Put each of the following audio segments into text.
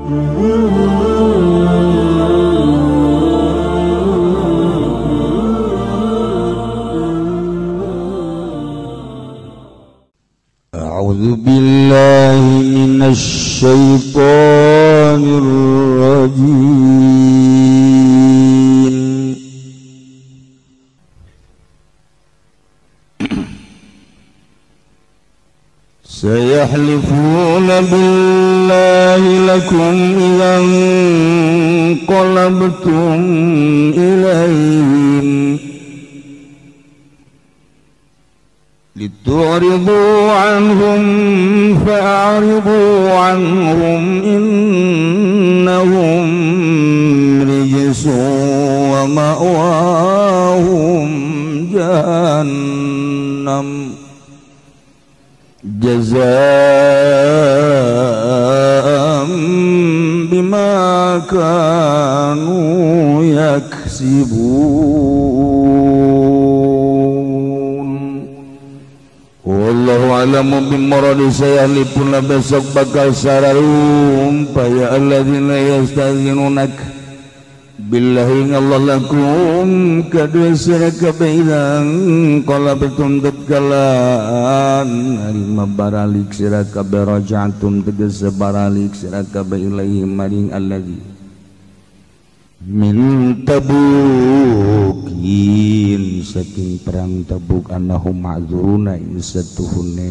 أعوذ بالله من الشيطان الرجيم. سيحلفون بالله لكم إذا انقلبتم إليهم لتعرضوا عنهم فأعرضوا عنهم إنهم رجس ومأواهم جهنم جزاء بما كانوا يكسبون. Wallahu a'lamu bimuradi sayahlifuna besok bakal sararum ya alladzina yastazinunak billahi Allah lakum kadua sira kabeh idzan qalabtum tetkalan harima baralik sira kabeh raja'tum tegese baralik sira kabeh ilaihi maring alladzi min tabukin saking perang Tabuk annahum ma'dzuruna ing satuhune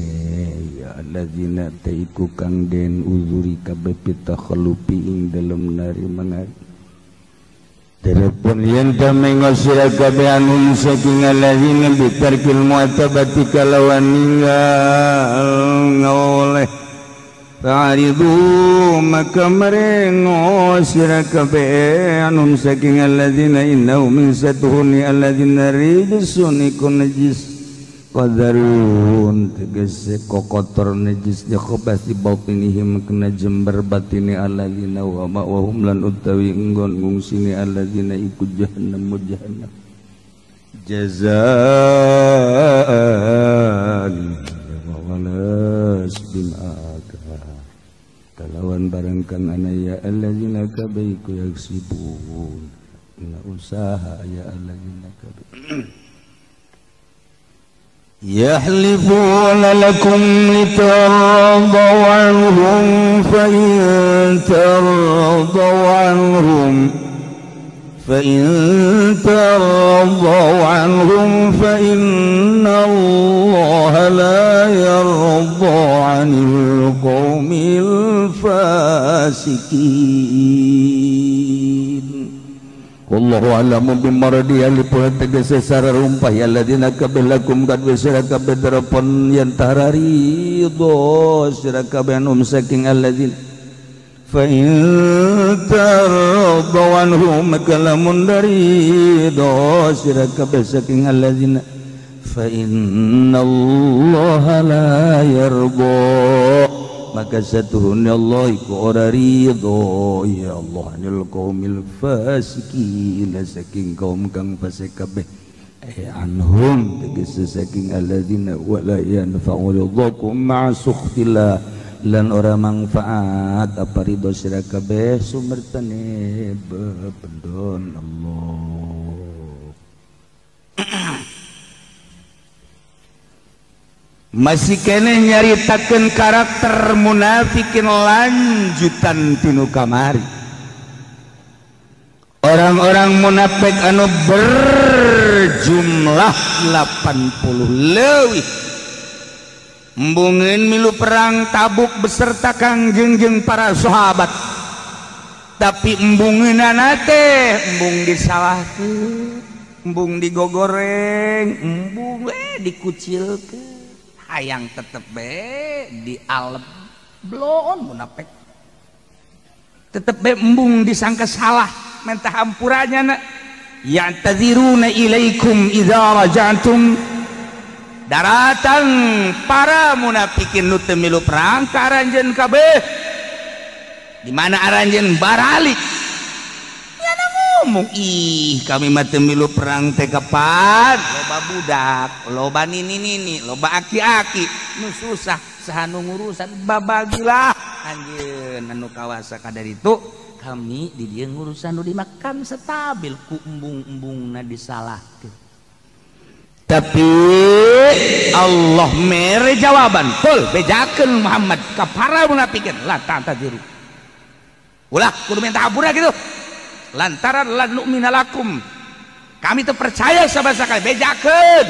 ya alladzina taiku kang den uzuri kabeh pitakhalupi ing dalem nari manari telepon yen ta mengosira kabeh anum saking alladzina bitarkil mu'tabati kalawan ninggal ngoleh fa'aridu maka merengo sira kabeh anum saking alladzina innahu min satuhuni alladzina rijsun iku najis qadarun tegese kokotor najis di khobasi batinihim kena jember batine alladzina wa ma'wahum lan utawi enggon ngungsine alladzina iku jahannam jahannam jazaan wa walas bima kalawan barang kang ana ya alladzina kabaiku yaksibun na usaha ya alladzina kabai yahlifuna lakum litardaw anhum fa in tardaw anhum fa in tardaw anhum fa inna allaha la yarda 'anil qaumil fasikin. Wallahu a'lamu bimaradi alipun tegese sararumpah ya alladzina kabilakum kad wisira kabeh darapon yen tararido sira kabeh anum saking alladzina fa in tardaw anhum kalamun darido sira kabeh saking alladzina fa innallaha la yarda maka satuhunnya Allah iku ora ridho ya Allah anil qaumil fasikin saking kaum kang fasik kabeh anhum tegese saking alladzina wala yanfa'u ridhakum ma'a sukhtillah lan ora manfaat apa ridho sira kabeh sumertane bebendon Allah. Masih kene nyaritakeun karakter munafikin lanjutan tinu kamari. Orang-orang munafik anu berjumlah 80 leuwih embungeun milu perang Tabuk beserta Kangjeng jeung para sahabat. Tapi embungeunana teh embung disalahkeun, embung digogoreng, embung we dikucilkeun. Hayang tetep be di alep bloon munafik tetep be embung disangka salah mentah hampurannya nak ya'tadziruna ilaikum idza raja'tum daratan para munafikin nu teu milu perang ka aranjeun kabeh di mana aranjeun baralik nya ngomong ih kami mah teu milu perang teh kapan loba budak loba nini-nini loba aki-aki nu susah saha nu ngurusan babagilah anjeun Keun anu kawasa kadar itu kami di dieu ngurusan nu dimakan stabil ku embung-embungna disalahkeun. Tapi Allah mere jawaban, "Qul bejakeun Muhammad ka para munafikin, la ta'tadiru." Ulah kudu minta ampun gitu. Lantaran lan nu'mina lakum. Kami teu percaya sama sekali, bejakeun.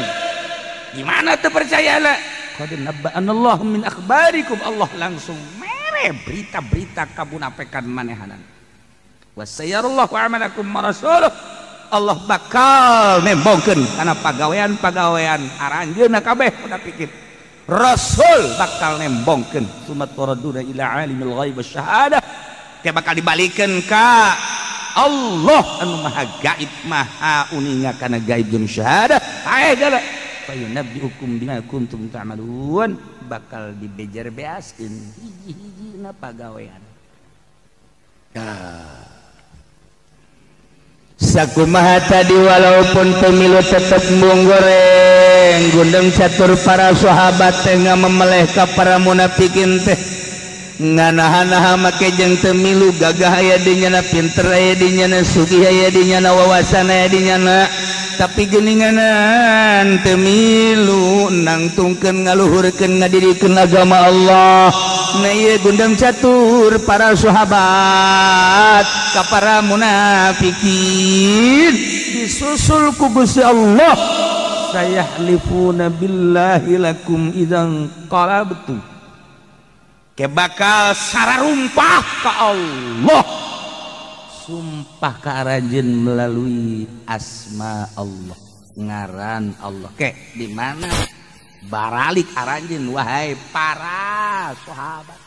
Gimana teu percaya lah? Qad nabba'anallahu min akhbarikum. Allah langsung mere berita-berita kamunafikan manehanan. Wasayarallahu amalakum wa rasuluh. Allah bakal nembongkeun kana pagawean-pagawean aranjeunna kabeh munafikin. Rasul bakal nembongkeun sumat waraduna ila alimil ghaib wasyahadah. Ke bakal dibalikeun ka Allah anu maha gaib maha uninga kana gaib jeung syahadah. Ae jala fayunabbiukum bima kuntum ta'malun, bakal dibejer beaskeun hiji-hijina pagawean. Sakumaha tadi walaupun pemilu tetep embung goreng gundeng catur para sahabat teh ngamemeleh ka para munafikin teh nganaha-naha make jeung teu milu gagah aya di nyana pinter aya di nyana sugih aya di nyana wawasan aya di nyana tapi geuninganan teu milu nangtungkeun ngaluhurkeun ngadirikeun agama Allah. Nah ieu gundeng catur para sahabat ka para munafikin disusul ku Gusti Allah sayahlifuna billahi lakum idzan qalabtum. Ke bakal sararumpah ka Allah, sumpah ka aranjeun melalui asma Allah, ngaran Allah. Ke di mana baralik aranjeun wahai para sahabat.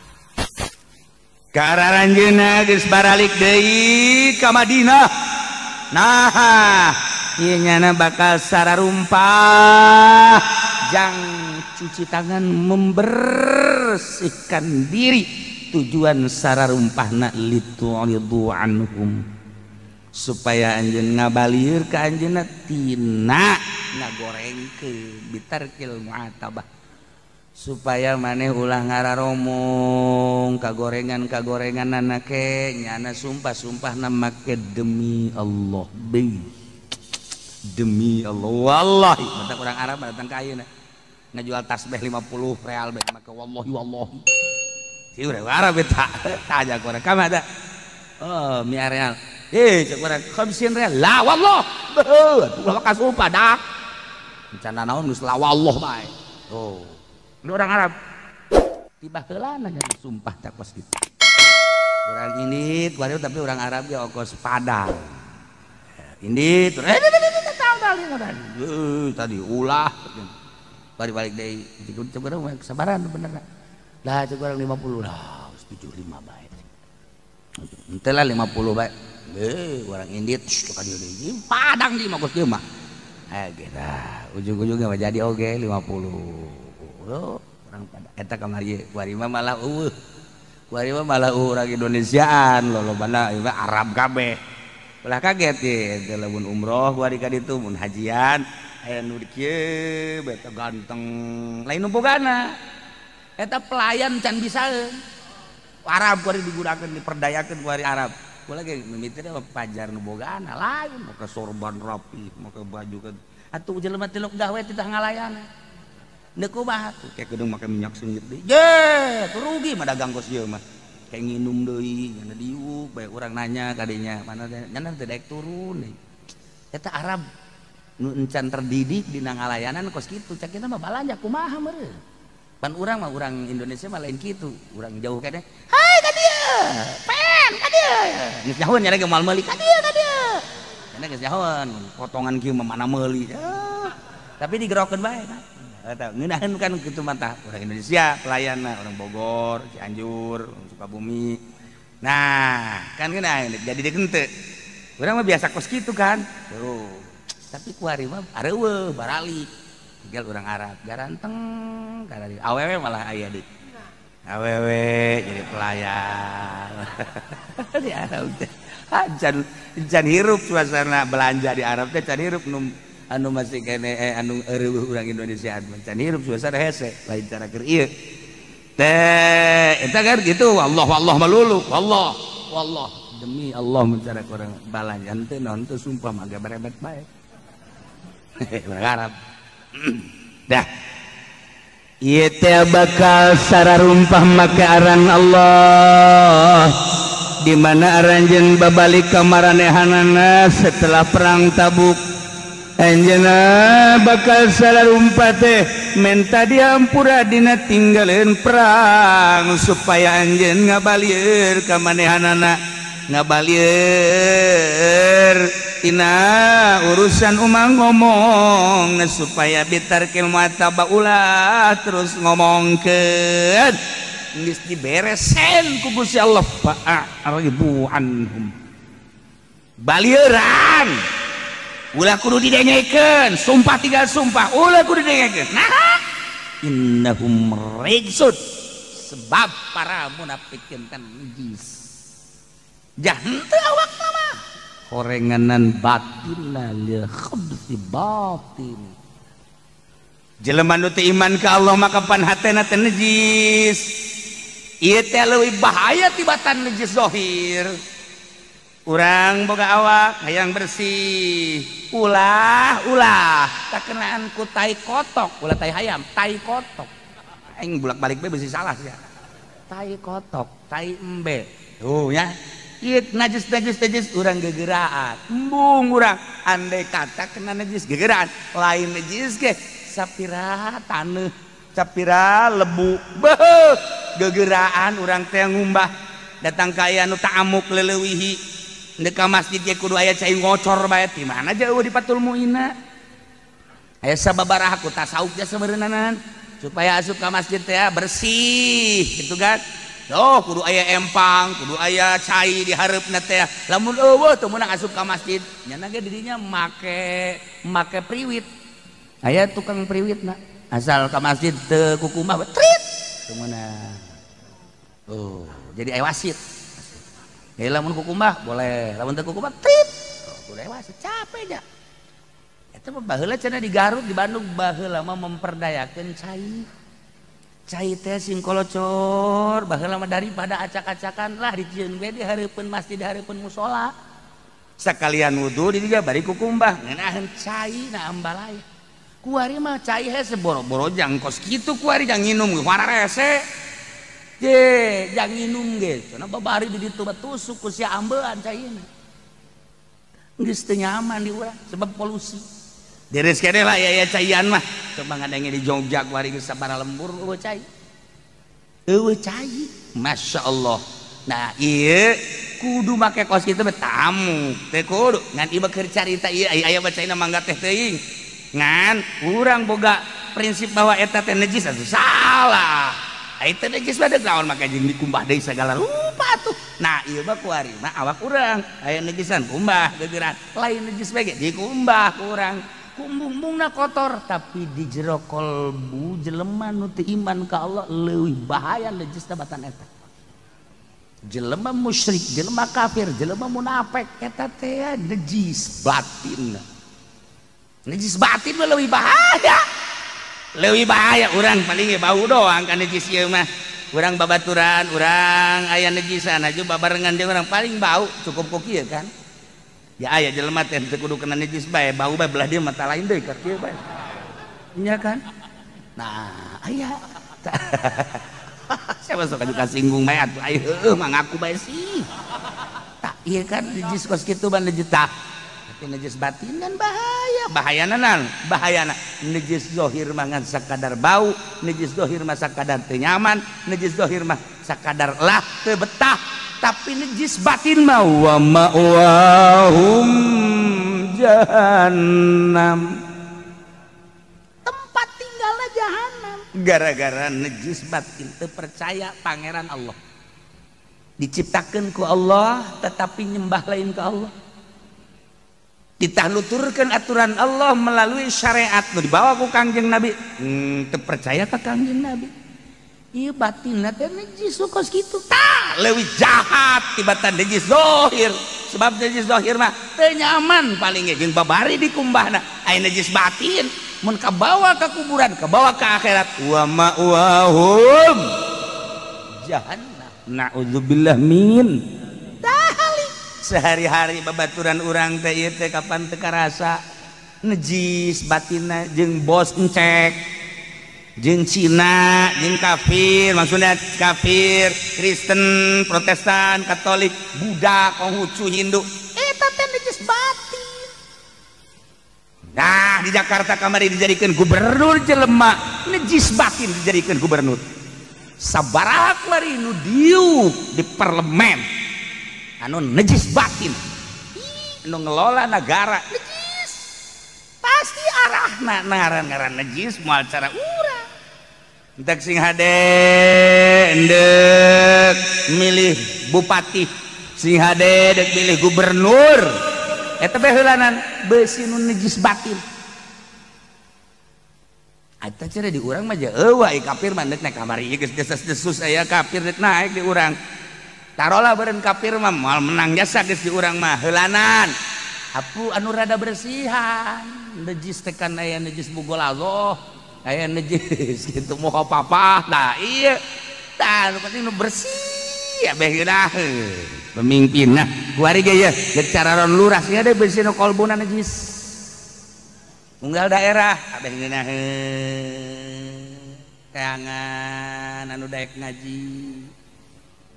Ka aranjeunna geus baralik deui ka Madinah. Nah, ieu nyana bakal sararumpah jang cuci tangan membersihkan diri. Tujuan sararumpahna litu'ridu anhum, supaya anjeun ngabalieur ka anjeunna tina ngagorengkeun bitarkil mu'atabah, supaya maneh ulah ngararomong kagorengan-kagorenganana ke nyana sumpah-sumpahna make demi Allah be demi Allah wallahi. Mata urang Arab datang ka ayeuna ngajual tasbih 50 real bae maka wallahi wallahi. Si urang Arab eta tanya ku urang ka mana? Oh, mia real. Eh, cek urang 50 real. La wallah. Beuh, ulah kasumpah dah. Rencana naon geus la wallah bae. Oh. Ini orang Arab. Tiba heula nanya sumpah tak kos kitu. Urang ini kuari tapi orang Arab ge ongkos Padang. Ini tadi ulah balik-balik deui cek urang kesabaran bener lah cek urang 50 lah 75 bae henteu lah 50 bae urang indit ka dieu deui Padang di mah geus ieu mah gitu ujung-ujungnya mah jadi oge 50 oh urang Padang eta kamari kuari mah malah eueuh kuari mah malah urang Indonesiaan lolobana ieu mah Arab kabeh ulah kaget ye lamun umroh kuari ka ditu mun hajian aya nu kieu beta ganteng lain nu bogana eta pelayan can bisaeun Arab kuari digunakeun diperdayakeun kuari Arab kula ge mimiti mah pajar nu bogana lain make sorban rapi make baju kan atuh jelema tilok gawe titah ngalayana Ndek kumaha tuh kayak gedung make minyak sengit deui ye rugi mah dagang kos ieu mah kayak nginum deui nyana diuk bae urang nanya kadinya mana nyana teu daek turun deui eta Arab nu encan terdidik dina ngalayanan kos kitu cak kita mah balanja kumaha meureun pan urang mah urang Indonesia mah lain kitu urang jauh keneh hai ka dieu pen ka dieu geus nyahoeun nya ge moal meuli ka dieu nya geus nyahoeun potongan kieu mah mana meuli tapi digerokeun bae kan eta ngeunaheun kan kitu mah tah urang Indonesia pelayanna orang Bogor Cianjur orang Sukabumi nah kan ngeunaheun jadi deuk henteu urang mah biasa kos kitu kan tuh tapi kuari mah areueuh baralik tinggal orang Arab garanteng karena awewe malah aya di awewe jadi pelayan di Arab teh can hirup suasana belanja di Arab teh can hirup nu anu masih kene anu eueuh urang Indonesia can hirup suasana hese lain cara keur ieu. Teh eta kan gitu wallah wallah melulu wallah wallah demi Allah mencari orang balanjan teh naon teh sumpah mah berebet bae. Berharap. Dah. Ieu teh bakal sararumpah make aran Allah. Di mana aranjeun babalik ka maranehanana setelah perang Tabuk. Anjeunna bakal sararumpah teh menta diampura dina tinggaleun perang supaya anjeun ngabalieur ka manehanana ngabalieur tina urusan umang ngomong supaya bitarkil muataba ulah terus ngomongkeun geus diberesen ku Gusti Allah fa'aribu anhum balieuran ulah kudu didengekeun sumpah tinggal sumpah ulah kudu didengekeun nah innahum rijsun sebab para munafikin teh najis jah henteu awak mah horenganan batinna lil khabsi batin jelema nu teu iman ka Allah maka pan hatena teh najis ieu teh leuwih bahaya tibatan najis zahir. Urang boga awak hayang bersih ulah ulah takenaan ku tai kotok ulah tai hayam tai kotok aing bolak-balik bae beusi salah sia tai kotok tai embe tuh ya ieu najis najis najis urang gegeraan embung urang andai kata kena najis gegeraan lain najis ge sapira taneuh sapira lebu beuh gegeraan urang teh ngumbah datang ka aya nu ta'amuk leleuwihi ndek ka masjid ge kudu aya cai ngocor bae di mana jauh di Fathul Muina aya sababaraha ku tasawuf ge sabeureunanan supaya asup ka masjid teh bersih gitu kan. Oh kudu aya empang kudu aya cai di hareupna teh lamun eueuh teu meunang asup ka masjid nya ge didinya make make priwit aya tukang priwitna asal ka masjid teu kukumbah trit teu meunang. Oh jadi aya wasit. Ya lamun kukumbah boleh, lamun teu kukumbah trit. Oh, kudu aya wasit capek nya. Eta mah baheula cenah di Garut, di Bandung baheula mah memperdayakeun cai. Cai teh sing kolocor baheula mah daripada acak-acakan lah dijieun we di hareupeun masjid, di hareupeun musala. Sakalian wudu di dieu bari kukumbah ngeunaheun cai na ambalaya. Kuari mah cai hese boro-boro jang kos kitu kuari jang nginum wararese. Je, jang nginum ge. Cenah babari di ditu tusuk ku sia ambean caina. Geus teu nyaman di urang sebab polusi. Deres keneh lah ya caian mah. Coba ngadenge di Jogja kuari geus sabaraha lembur eueuh cai. Eueuh cai. Masya Allah. Nah, ieu kudu make kos kitu mah tamu. Teu kudu ngan ieu keur carita ieu aya bacaina mangga teh teuing. Ngan urang boga prinsip bahwa eta teh najis atuh salah. Itu najis mah deuk naon make jeung dikumbah deui sagala rupa atuh. Nah ieu mah kuari mah awak urang aya najisan kumbah gegeran lain najis bae ge dikumbah ku urang kumbung-bumbungna kotor tapi di jero kolbu jelema nu teu iman ka Allah leuwih bahaya najis batan eta. Jelema musyrik, jelema kafir, jelema munafik eta teh najis batin. Najis batin mah leuwih bahaya. Leuwih bahaya urang paling ge bau doang kan najis ieu mah. Urang babaturan, urang aya najisan aja babarengan jeung urang paling bau cukup ku kieu kan. Ya aya jelema teh teu kudu kena najis bae, bau bae belah dieu mata lain deui ka kieu bae. Nya kan? Nah, aya. Siapa sok aju kasinggung bae atuh aya heueuh mah ngaku bae sih. Tak ieu kan najis kos kitu ban najis tah. Tapi najis batin kan bahaya. Bahayana nan, bahayana najis zahir mah ngan sakadar bau, najis zahir mah sakadar teu nyaman, najis zahir mah sakadar lah teu betah, tapi najis batin mah wa ma'wahum jahannam. Tempat tinggalna jahanam. Gara-gara najis batin teu percaya pangeran Allah. Diciptakeun ku Allah tetapi nyembah lain ke Allah. Ditaluturkan aturan Allah melalui syariat nu dibawa ku Kangjeng Nabi. Teu percaya ka Kangjeng Nabi. Ieu batinna teh najis kos kitu. Tah, leuwih jahat tibatan najis zahir. Sebab najis zahir mah teu nyaman paling ge jeung babari dikumbahna. Aya najis batin mun kabawa ka kuburan, kabawa ka akhirat. Wa ma'wahum jahannam. Na'udzubillah min tahali. Sehari-hari babaturan urang teh ieu teh kapan teu karasa najis batinna jeung bos encek jeung Cina jeung kafir, maksudnya kafir, Kristen, Protestan, Katolik, Buddha, Konghucu, Hindu, eta teh najis batin. Nah, di Jakarta kamari dijadikan gubernur jelema najis batin dijadikan gubernur. Sabaraha kamari nu diuk di parlemen anu najis batin, anu ngelola negara najis, pasti arahna ngaran-ngaran najis moal cara urang. Entek sing hade endek milih bupati, sing hade dek milih gubernur, eta bae heulanan beusi nu najis batin. Eta cenah di urang mah eueuh ai kafir mah deuk naik kamari geus desas-desus aya kafir deuk naik di urang. Tarolah beureun kafir mah moal menang jasa geus di urang mah heulanan. Apu anu rada bersihan, najis teh kan aya najis bugolazoh, aya najis kitu moho papa. Nah iya, tah nu penting nu bersih ya beh geunah pemimpin. Nah kuari ge ye deuk cararon lurah sia deui bersih nu kolbuna najis. Unggal daerah abeh ngeunah teangan anu daek ngaji.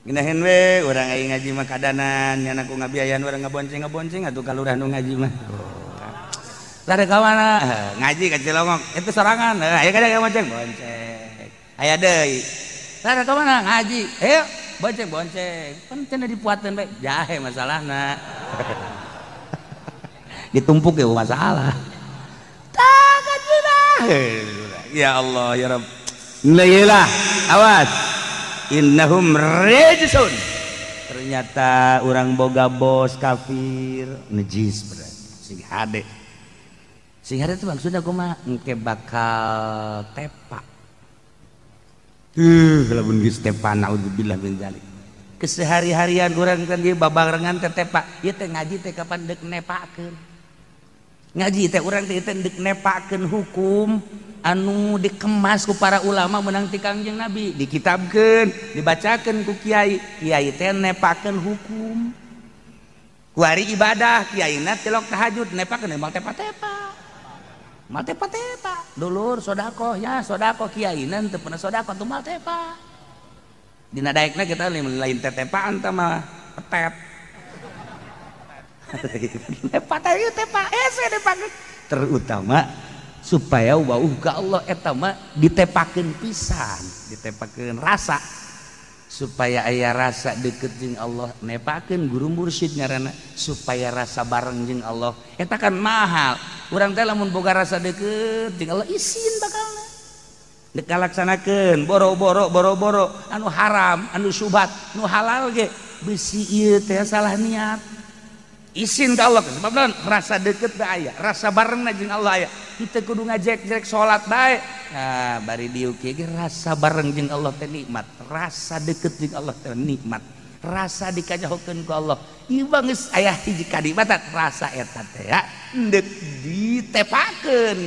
Ngeunaheun we urang aya ngaji mah kadanan nya ku ngabiayaan urang ngabonceng-ngabonceng atuh ka lurah nu ngaji mah. Lah ka mana? Ngaji ka Cilongok itu sorangan. Aya kada bonceng bonceng. Aya deui. Lah ka mana? Ngaji. Ayo bonceng bonceng. Pan cenah dipuateun bae jahe masalahna. Ditumpuk ya masalah. Ya Allah ya Rabb. Lah awas innahum rijsun. Ternyata orang boga bos kafir najis berarti. Sing hade. Sing hade itu maksudnya kumaha? Engke bakal tepak. Lamun geus tepa naudzubillah min zalik. Kesehari-harian urang kan ieu babarengan teh tepak. Ieu teh ngaji teh kapan deuk nepakeun. Ngaji teh urang teh deuk nepakeun hukum anu dikemas ku para ulama menang ti Kangjeng Nabi, dikitabkeun, dibacakeun ku kiai. Kiai teh nepakeun hukum. Kuari ibadah kiaina tilok tahajud nepakeun moal tepa-tepa. Moal tepa-tepa. Dulur sedekah ya sedekah kiaina teu pernah sedekah tuh moal tepa. Dina daekna kita lain tetepaan teh mah petet. Tepa teh tepa hese nepakeun. Terutama supaya wauh ka Allah eta mah ditepakeun pisan, ditepakeun rasa supaya aya rasa deket jeung Allah, nepakeun guru mursyid ngaranna supaya rasa bareng jeung Allah. Eta kan mahal. Urang teh lamun boga rasa deket jeung Allah isin bakalna. Dek ngalaksanakeun boro-boro boro-boro anu haram, anu syubhat, nu halal ge bisi ieu teh salah niat. Isin ka Allah sebab naon rasa deket teh aya, rasa barengna jeung Allah aya. Henteu kudu ngajek-jek salat bae. Nah, bari dieu kieu ge rasa bareng jeung Allah teh nikmat, rasa deket jeung Allah teh nikmat, rasa dikanyahokeun ku Allah. Ieu mah geus aya hiji kanikmatan, rasa eta teh ya endek ditepakeun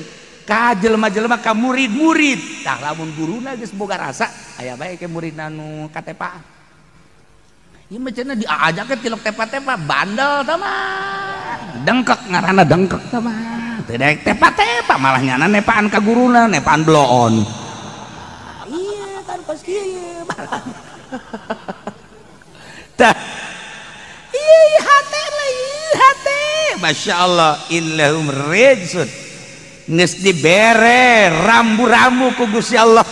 ka jelema-jelema ka murid-murid. Tah lamun guruna geus boga rasa, aya bae ke muridna nu katepaan. Ieu mah cenah diajakeun tilok tepa-tepa bandel tah mah. Dengkek ngaranna dengkek tah mah. Teu daek tepa-tepa malah nyana nepaan ka guruna, nepaan bloon. Iya kan kos kieu malah. Tah. Ieu hate lah ieu hate. Masyaallah innahum rijsun. Geus dibere rambu-rambu ku Gusti Allah.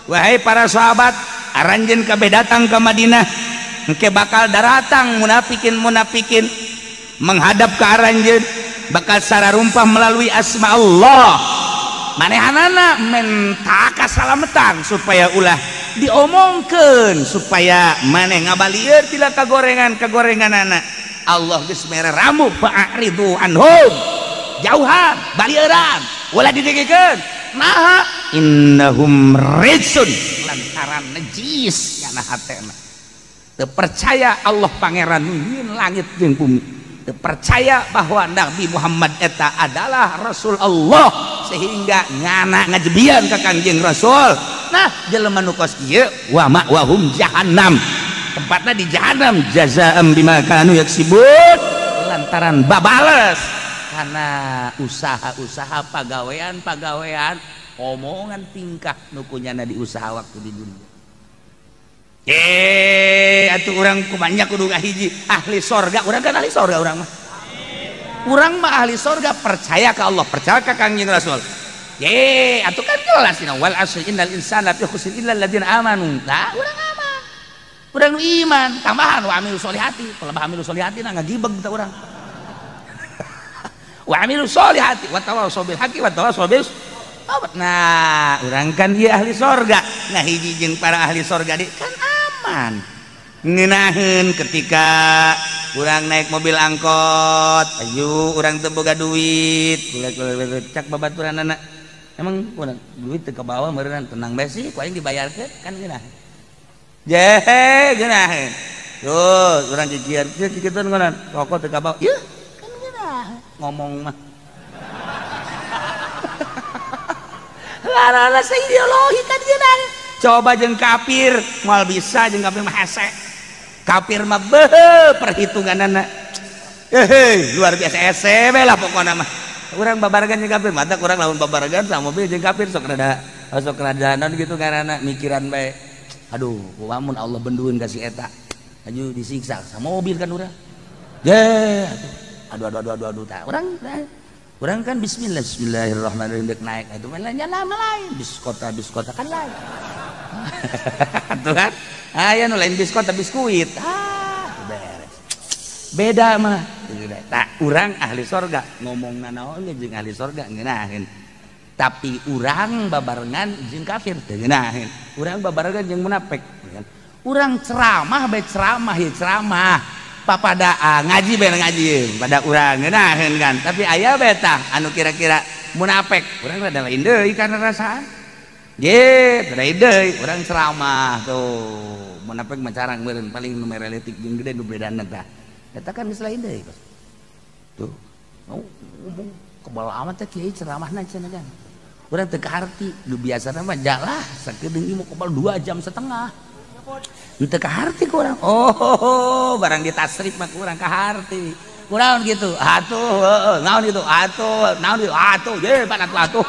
Wahai para sahabat, aranjeun kabeh datang ka Madinah. Engke bakal daratang munafikin-munafikin menghadap ke aranjeun bakal sararumpah melalui asma Allah. Manehanana menta kasalametan supaya ulah diomongkeun supaya maneh ngabalieur tila kagorengan-kagorenganana. Allah geus mere ramu fa'ridu anhum. Jauhan, balieuran, ulah didegikeun. Maha innahum rijsun lantaran najis kana hatena. Teu percaya Allah pangeran nyieun langit jeung bumi. Teu percaya bahwa Nabi Muhammad eta adalah Rasul Allah sehingga ngana ngajebian ka Kangjeng Rasul. Nah, jelema nu kos kieu wa ma'wahum jahannam. Tempatna di jahannam jazaa'an bima kanu yaksibun. Lantaran babales karena usaha-usaha pagawean-pagawean omongan tingkah nu kunyana di usaha waktu di dunia. Atuh urang kumaha kudu ngahiji ahli sorga, urang kan ahli sorga urang mah. Urang mah ahli sorga percaya ka Allah, percaya ka Kangjeng Rasul. Atuh kan jelas dina wal asri innal insana lafi khusr illa alladziina amanu. Nah, urang aman. Urang nu iman, tambahan wa amilu sholihati, pelebah amilu sholihati na ngagibeg tah urang. Wa amilu sholihati wa tawassaw bil haqqi wa tawassaw bis. Nah, urang kan ieu ahli sorga. Nah, hiji jeung para ahli sorga di kan aman. Ngeunaheun ketika urang naik mobil angkot, ayo urang teu boga duit, cak babaturanana. Emang urang duit teu kabawa meureun tenang bae sih, ku aing dibayarkeun kan ngeunah. Jehe ngeunaheun. Tuh, urang kikian, kikituan ngeunaheun, rokok teu kabawa. Yeuh, kan ngeunah ngomong mah. Lara-lara ideologi kan ngeunah. Coba jeung kafir, moal bisa jeung kafir mah hese. Kafir mah beuh perhitunganana. Luar biasa hese we lah pokona mah. Urang babaregan jeung kafir, mata kurang lamun babaregan sama mobil jeung kafir sok rada naon gitu ngaranna mikiran bae. Aduh, kumaha mun Allah bendueun ka si eta. Aju disiksa sama mobil kan urang. Ye, aduh aduh aduh aduh tah urang. Urang kan bismillah bismillahirrahmanirrahim dek naik itu mah lama lain biskota biskota kan lain. Tuh kan aya nu lain biskota biskuit beres beda mah tak urang ahli sorga ngomongna naon ge jeung ahli sorga ngeunaheun tapi urang babarengan jeung kafir teu ngeunaheun urang babarengan jeung munafik urang ceramah bae ceramah ye ceramah papada ngaji bae ngaji pada urang ngeunaheun kan tapi aya bae tah anu kira-kira munafik urang rada lain deui kana rasaan ye lain deui urang ceramah tuh munafik mah carang meureun paling nu mereletik jeung gede nu bedana tah eta kan geus lain deui tuh ngomong kebal amat teh kiai ceramahna cenah kan urang teu kaharti nu biasana mah jalah sakedeung ieu kebal 2,5 jam teu kaharti ku urang. Oh, barang ditasrif mah ku urang kaharti. Kunaon gitu? Atuh, heeh, naon gitu? Atuh, naon gitu? Atuh, ye pan atuh atuh.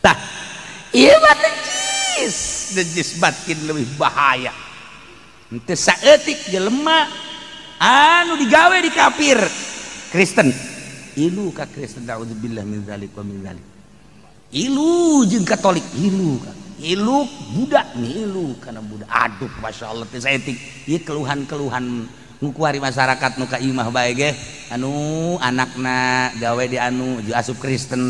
Tah, ieu mah najis, najis batin lebih bahaya. Henteu saeutik jelema anu digawe di kafir Kristen. Ilu ka Kristen naudzubillah min zalik wa min zalik. Ilu jeung Katolik, ilu ka ilu budak ngilu karena budak aduh masya Allah teh saeutik ieu keluhan-keluhan ngukuari masyarakat nu ka imah bae ge anu anakna gawe di anu asup Kristen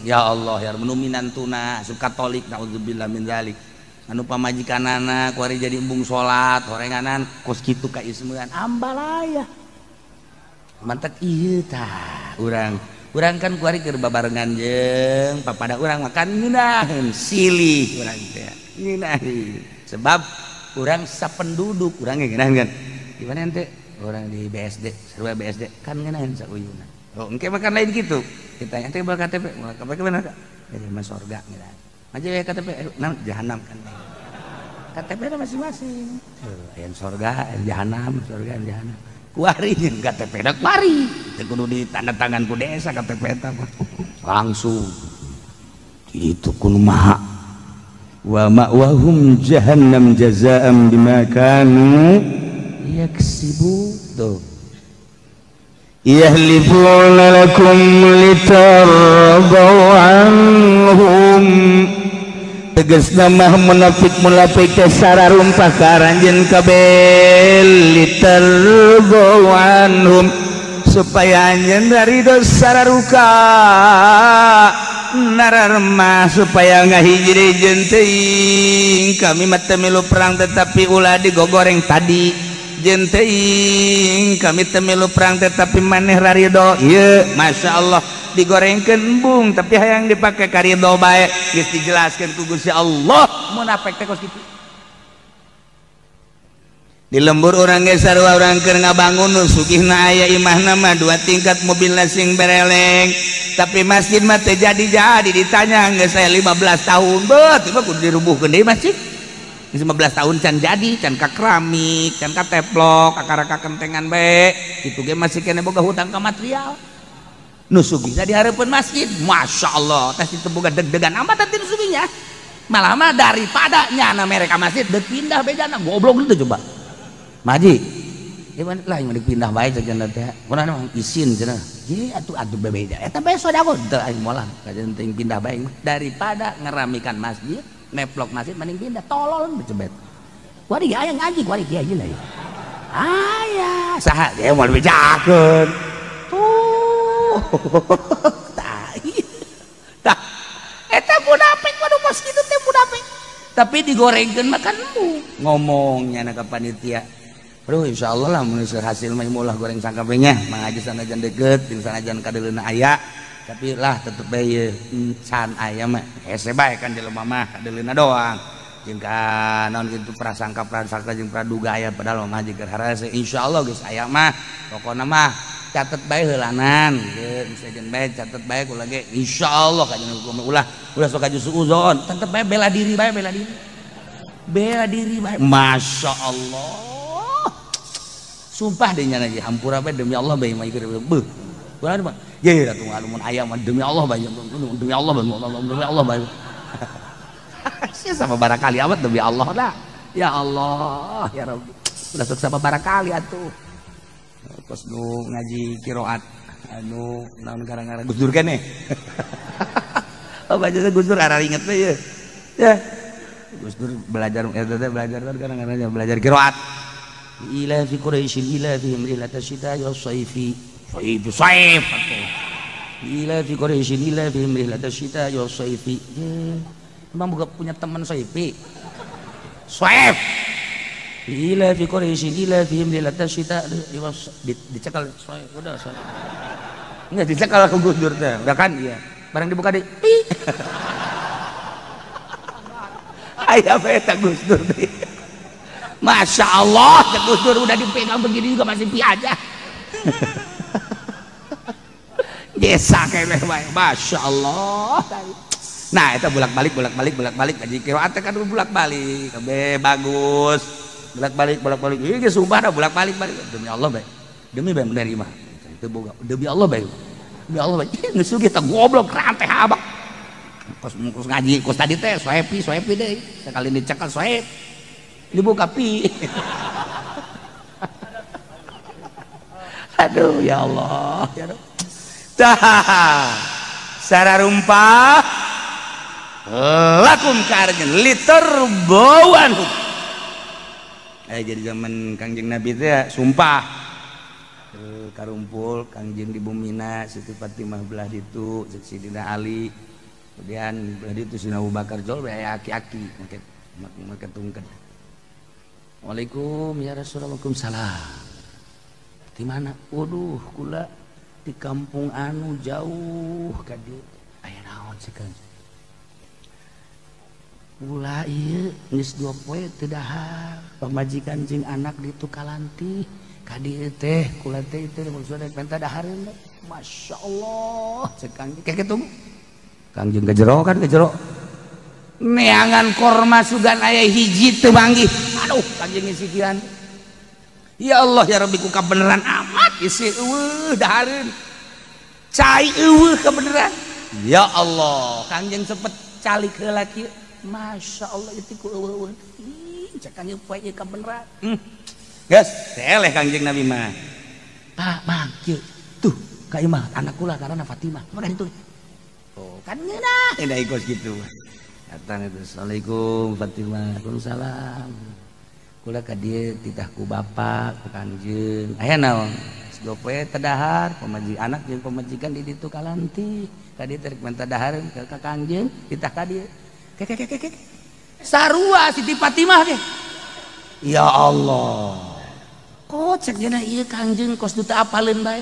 ya Allah ya nu minantuna asup Katolik naudzubillah min zalik anu pamajikanana kuari jadi embung salat horenganan kos kitu ka ismean ambalaya mantak ieu tah urang urang kan kuari keur babarengan jeung papada urang makan ngeunaheun silih urang teh ngeunaheun sebab urang sapenduduk urang ge ngeunaheun kan di mana ente urang di BSD sarua BSD kan ngeunaheun sauyuna oh engke makan lain kitu kita ente bawa KTP moal ka mana ka mah sorga ngeunaheun aja we KTP naon jahanam kan KTP na masing-masing aya sorga aya jahanam sorga aya jahanam kuari jeung KTP da kuari teu kudu ditanda tangan ku desa KTP eta mah langsung kitu kumaha wa ma'wahum jahannam jazaa'an bima kanu yaksibu tuh yahlifuna lakum litardaw anhum tegasna mah munafik-munafik teh sararumpah ka aranjeun kabeh litardaw anhum supaya anjeun ridho sararuka nararmah supaya ngahiji deui jeung teuing kami mah teu milu perang tetapi ulah digogoreng tadi jeung teuing kami teu milu perang tetapi maneh rarido ieu Masya Allah digorengkeun embung tapi hayang dipake karido bae geus dijelaskeun ku Gusti Allah munafik teh kos kitu. Di lembur urang ge sarua urang keur ngabangun nu sugihna aya imahna mah 2 tingkat mobilna sing bereleng. Tapi masjid mah teu jadi-jadi ditanya geus saya 15 tahun beuh tiba kudu dirubuhkeun deui masjid. 15 tahun can jadi, can ka keramik, can ka teplok, kakara ka kentengan bae. Kitu ge masih keneh boga hutang ka material. Nu sugihna di hareupeun masjid, Masya Allah, tas itu boga deg-degan amat teh nu sugihnya. Malah mah daripada nyana mereka masjid deuk pindah bejana goblok itu coba. Maji, gimana lah yang pindah baik saja teh. Kunaon mah isin cenah. Ye atuh atuh bebeja. Eta bae sodakoh teu aing molah kajen teuing pindah bae daripada ngeramikan masjid, neplok masjid mending pindah tolol becebet. Kuari ge aya ngaji, kuari kiai lah. Aya, saha ge moal bejakeun. Tuh. Tai. Tah. Eta munafik waduh kos kitu teh munafik. Tapi digorengkeun mah kan ngomongnya na ka panitia. Aduh insyaallah lah mun hasil mah ulah goreng sangkapenya mangaji sanajan deket jeung sanajan kadeuleuna aya tapi lah tetep bae ieu can aya mah hese bae kan jelema mah kadeuleuna doang jeung ka naon kitu prasangka-prasangka jeung praduga aya padahal mah jeung keur harese insyaallah geus aya mah pokona mah catet bae heulanan geus sejen bae catet bae kula ge insyaallah kajen hukum ulah ulah sok aju suuzon tetep bae bela diri bae bela diri bela diri bae masyaallah. Sumpah deh nyana ge hampura bae demi Allah bae mah ieu beuh. Kunaon mah? Ye atuh mun aya mah demi Allah bae demi Allah bae demi Allah bae. Sia sama barakali amat demi Allah dah. Ya Allah ya Rabbi. Ulah sok sama barakali atuh. Kos nu ngaji qiraat anu naon gara-gara Gus Dur keneh. Oh baca Gus Dur ara inget teh ye. Ya. Gus Dur belajar eta teh belajar gara-gara belajar qiraat. Ila fi Quraisy ila fihim rihlata syita'i was-saifi saif saif ila fi Quraisy ila fihim rihlata syita'i was-saifi. Emang buka punya teman saifi saif ila fi Quraisy ila fihim rihlata syita'i dicekal saif udah saif enggak dicekal ku Gus Dur teh udah kan iya barang dibuka di pi aya bae ta Gus Dur teh. Masya Allah, Gus Dur udah dipegang begini juga masih pi aja. Desa kayak bae, Masya Allah. Nah, itu bolak-balik, bolak-balik, bolak-balik. Ngaji qiraat kan bolak-balik, kabeh bagus. Bolak-balik, bolak-balik. Ieu sumpah dah bolak-balik balik. Demi Allah bae. Demi bae menerima. Itu boga. Demi Allah bae. Demi Allah bae. Geus sugih teh goblok rantai habak. Kos kos ngaji, kos tadi teh soepi, soepi deui. Sekali dicekal soep. Dibuka pi. Aduh ya Allah ya Rabb. Tah sararumpah lakum karjen literbawan. Jadi zaman Kangjeng Nabi teh sumpah karumpul Kangjeng di bumina Siti Fatimah belah ditu Sidina Ali kemudian belah ditu Sidina Abu Bakar jol bae aki-aki make tungket. Waalaikum ya Rasulullah, waalaikumsalam. Di mana? Waduh, kula di kampung anu jauh ka dieu. Aya naon sih Kang? Kula ieu geus 2 poe teu dahar. Pamajikan jeung anak ditu kalanti. Ka dieu teh kula teh teu maksudna minta dahareun. Masya Allah, cek Kang kayak kitu. Kangjeng ka jero kan ka jero. Neangan korma sugan aya hiji teu manggih. Aduh, kanjeng ngisikian. Ya Allah ya Rabbi ku kabeneran amat isi eueuh dahareun. Cai eueuh kabeneran. Ya Allah, kanjeng sempet calik heula kieu. Masya Allah itu ku eueuh. Cek kanjeng poe ieu kabeneran. Geus, eleh kanjeng Nabi mah. Pak, Bang, kieu. Tuh, ka imah anak kula karena Fatimah. Mana itu? Oh, kan ngeunah. Edah ikos kitu. Datang itu, Assalamualaikum Fatimah, waalaikumsalam. Kula ka dieu titah ku bapak, ku kangjeng. Aya naon? Geus poe teu dahar, pamaji anak jeung pamajikan di ditu kalanti. Ka dieu teh rek minta dahareun ka kangjeng, titah ka dieu. Kek kek kek. Sarua Siti Fatimah ge. Ya Allah. Kocek cenah ieu kangjeng kos duta apaleun bae.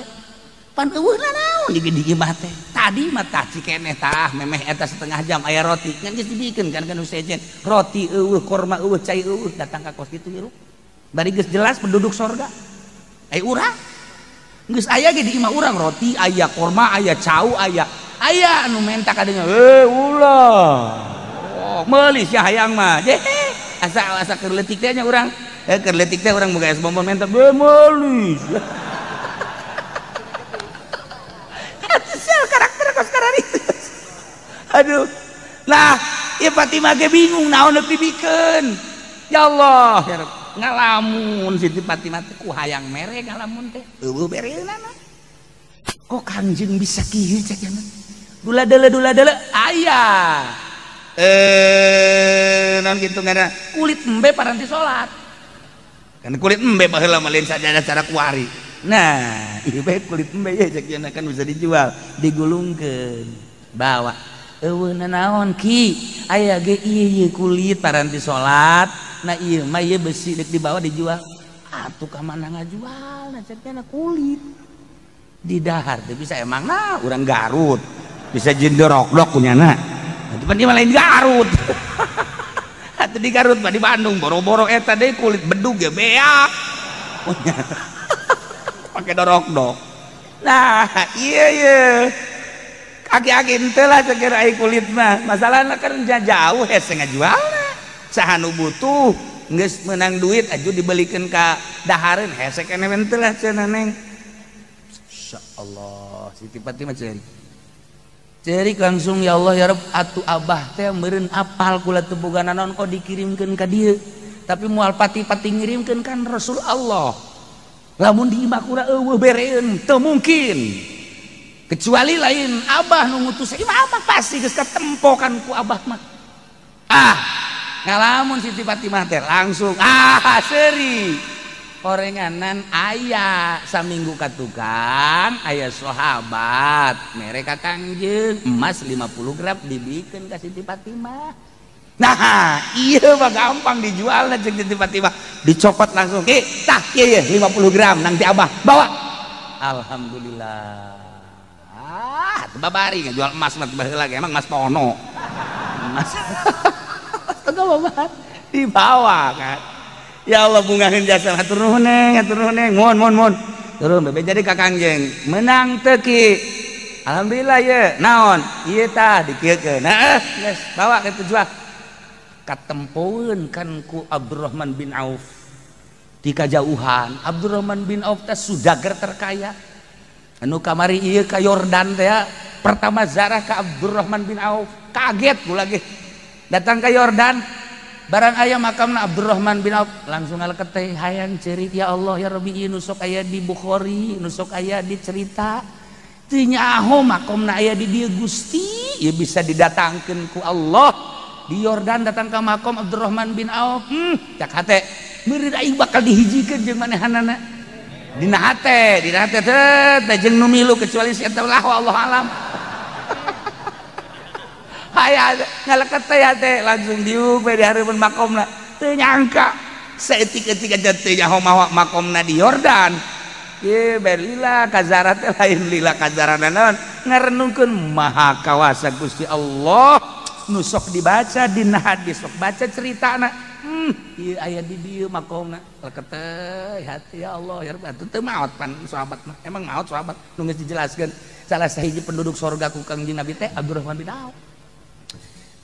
Pan eueuh naon di imah teh. Tadi mah tah cikeneh tah memeh eta setengah jam aya roti ngan geus dibikeun kan kan sejen. Roti eueuh, korma eueuh, cai eueuh, datang ka kos kitu hirup. Bari geus jelas penduduk sorga. Ai urang geus aya ge di imah urang roti aya, korma aya, cau aya. Aya anu menta kadeunya, ulah. Oh, meuli sia hayang mah. Asa asa keur leutik teh nya urang. Keur leutik teh urang boga es bonbon menta, meuli. Atuh sel karakter kos kararitu. Aduh. Lah, ieu Fatimah ge bingung naon deuk dibikeun. Ya Allah, ya Rabb. Ngalamun Siti Fatimah teh ku hayang mere ngalamun teh. Eueuh bereunana. Kok Kangjeng bisa kieu cek nya? Dula deuleu aya. Naon kitu ngaranna? Kulit embe paranti salat. Kan kulit embe baheula mah lain sajadah cara kuari. Nah, ieu bae kulit embe ye cek nya kan bisa dijual, digulungkeun. Bawa. Eueuh nanaon ki? Aya ge ieu kulit paranti salat. Nah ieu mah ieu besi deuk dibawa dijual. Atuh ka mana ngajual? Nah cek nya kulit. Di dahar teh bisa emang nah urang Garut. Bisa jeung dorokdok kunyana. Atuh pan ieu mah lain Garut. Atuh di Garut mah di Bandung boro-boro eta deui kulit bedug ge beak. Pake dorokdok. Nah, ieu ye. Aki-aki henteu lah cek ai kulit mah. Masalahna kan jauh hese ngajualna. Saha nu butuh geus meunang duit aju dibelikeun ka dahareun hese keneh henteu lah cenah neng. Insyaallah Siti Fatimah ceurik. Ceurik langsung ya Allah ya Rabb atuh abah teh meureun apal kula teu boga nanaon kok dikirimkeun ka dieu. Tapi moal pati-pati ngirimkeun kan Rasul Allah. Lamun di imah kula eueuh bereun teu mungkin. Kecuali lain abah nu ngutus imah abah pasti geus katempo kan ku abah mah. Ah, ngalamun Siti Fatimah teh langsung ah seuri. Orenganan aya saminggu ka tukang aya sahabat mere ka Kangjeng emas 50 gram dibikeun ka Siti Fatimah. Nah, ieu mah gampang dijualna jeung Siti Fatimah. Dicopot langsung. Tah ieu ye 50 gram nang ti abah. Bawa. Alhamdulillah. Ah, teu babari ngajual emas mah baheula ge emang emas tono. Emas. Teu dibawa kan. Ya Allah bungaheun jasa hatur nuhun neng, hatur nuhun neng. Mohon mohon mohon. Turun bebe jadi ka Kangjeng. Menang teu ki? Alhamdulillah ye. Naon? Ieu tah dikieukeun. Nah, geus bawa ka tujuan. Katempoeun kan ku Abdurrahman bin Auf. Di kajauhan Abdurrahman bin Auf teh sudager terkaya. Anu kamari ieu ka Yordan teh pertama zarah ka Abdurrahman bin Auf. Kaget gua lagi. Datang ke Yordan. Barang aya makamna Abdurrahman bin Auf langsung ngaleket teh hayang ceurik ya Allah ya Rabbi ieu nu sok aya di Bukhari nu sok aya di cerita teu nyaho makomna aya di dieu Gusti ieu bisa didatangkeun ku Allah di Yordan datang ka makom Abdurrahman bin Auf cak hate meureun aing bakal dihijikeun jeung manehanana dina hate teh jeung nu milu kecuali si eta lah wallahu alam. Aya ngaleket teh hate langsung diuk we di hareupeun makomna teu nyangka saeutik-eutik aja teu nyaho makomna di Yordan ieu bae lila kazara teh lain lila kazarana naon ngarenungkeun maha kawasa Gusti Allah nu sok dibaca dina hadis sok baca ceritana ieu aya di dieu makomna leket teh hati ya Allah ya Rabb atuh teu maot pan sahabat mah emang maot sahabat nu geus dijelaskeun salah sahiji penduduk sorga ku Kangjeng Nabi teh Abdurrahman bin Auf.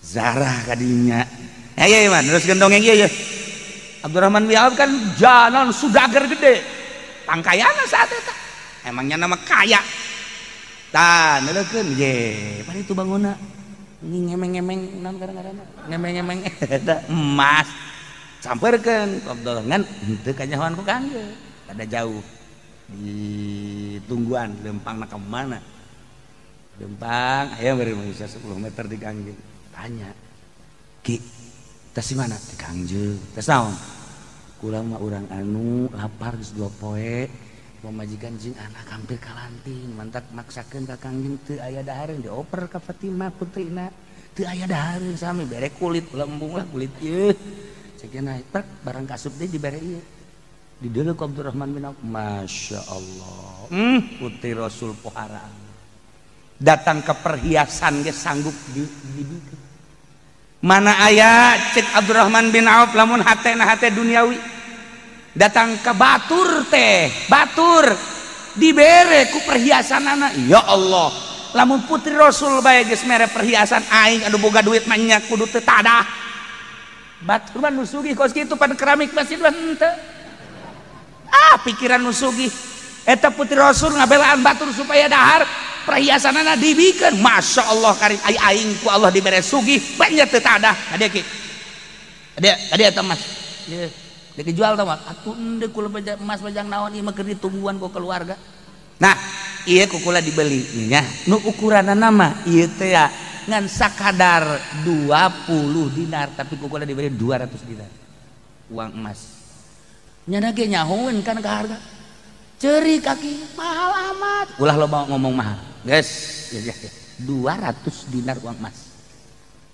Zarah kadinya. Ayo iman, terus gendongeng ieu ye. Abdurrahman bin Auf kan jalan sudager gede. Pangkayana saat eta. Emangnya nama kaya. Tah, neulekeun ye, pan itu bangunna. Ngemeng-ngemeng naon ngaranna? Ngemeng-ngemeng eta emas. Sampeurkeun Abdurrahman henteu kanyahoan ku Kangjeng. Kada jauh. Di tungguan lempangna ka mana? Lempang aya bari bisa 10 meter di Kangjeng. Tanya, Ki, tas di mana? Di Kangjeng. Tas naon? Kula mah urang anu lapar geus 2 poe, pamajikan jeung anak hampir kalanting, mantak maksakeun ka Kangjeng teu aya dahareun dioper ka Fatimah putrina. Teu aya dahareun sami bere kulit ulah embung lah kulit ieu. Cek nya prek barang kasup deui dibere ieu. Dideuleu ku Abdurrahman bin Auf, Masya Allah. Putri Rasul pohara. Datang ke perhiasan ge sanggup dibikeun. Mana aya cek Abdurrahman bin Auf lamun hatena hate duniawi. Datang ke batur teh, batur dibere ku perhiasan anak. Ya Allah, lamun putri Rasul bae geus mere perhiasan aing anu boga duit mah nya kudu teu tadah. Batur mah nu sugih kos kitu pan keramik masjid mah henteu. Ah, pikiran nu sugih. Eta putri Rasul ngabelaan batur supaya dahar perhiasanana dibikeun. Masya Allah karing aing ku Allah dibere sugih banyak teu tadah. Hadiah ki. Hadiah, hadiah eta emas. Ieu dek dijual tah mah. Atuh endeu kula emas bajang naon ieu mah keur ditungguan ku keluarga. Nah, ieu ku kula dibeli nya. Nu ukuranana mah ieu teh ya ngan sakadar 20 dinar tapi ku kula diberi 200 dinar. Uang emas. Nyana ge nyahoeun kan ka harga. Ceri kaki mahal amat. Ulah loba ngomong mahal. Guys, ya, ya, ya. 200 dinar uang emas.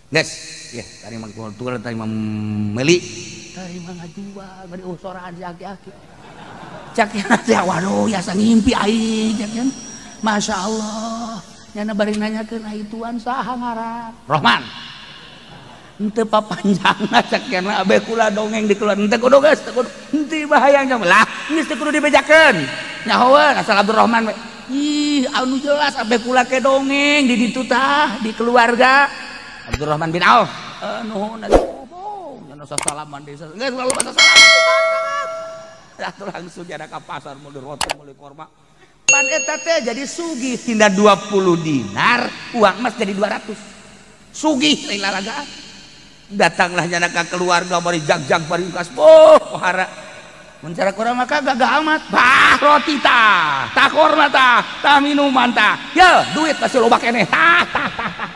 Guys, ya tadi mah kultur tadi mah meuli, tadi mah ngajual, bari soraan si aki-aki. Cak ya waduh ya ngimpi aing cak kan. Masya Allah. Nyana bari nanyakeun ai tuan saha ngaran? Rohman. Henteu papanjangna cak kana abe kula dongeng di keluar henteu kudu geus teu kudu henteu bahayang lah geus teu kudu dibejakeun. Nyahoeun asal Abdurrahman we. Ih anu jelas abe kula ke dongeng di ditu tah di keluarga Abdurrahman bin Auf. Nuhun atuh nyana sasalaman desa. Geus lalu sasalaman. Atuh langsung jada ka pasar meuli roti meuli korma. Pan eta teh jadi sugih tinda 20 dinar uang emas jadi 200. Sugih lain lalagaan. Datanglah nyana ka keluarga bari jag-jag bari kas oh pohara. Mun cara kurang maka gagah amat. Bah roti tah, tah korma tah, tah minuman tah. Ye, duit pasti loba keneh. Tah tah tah tah.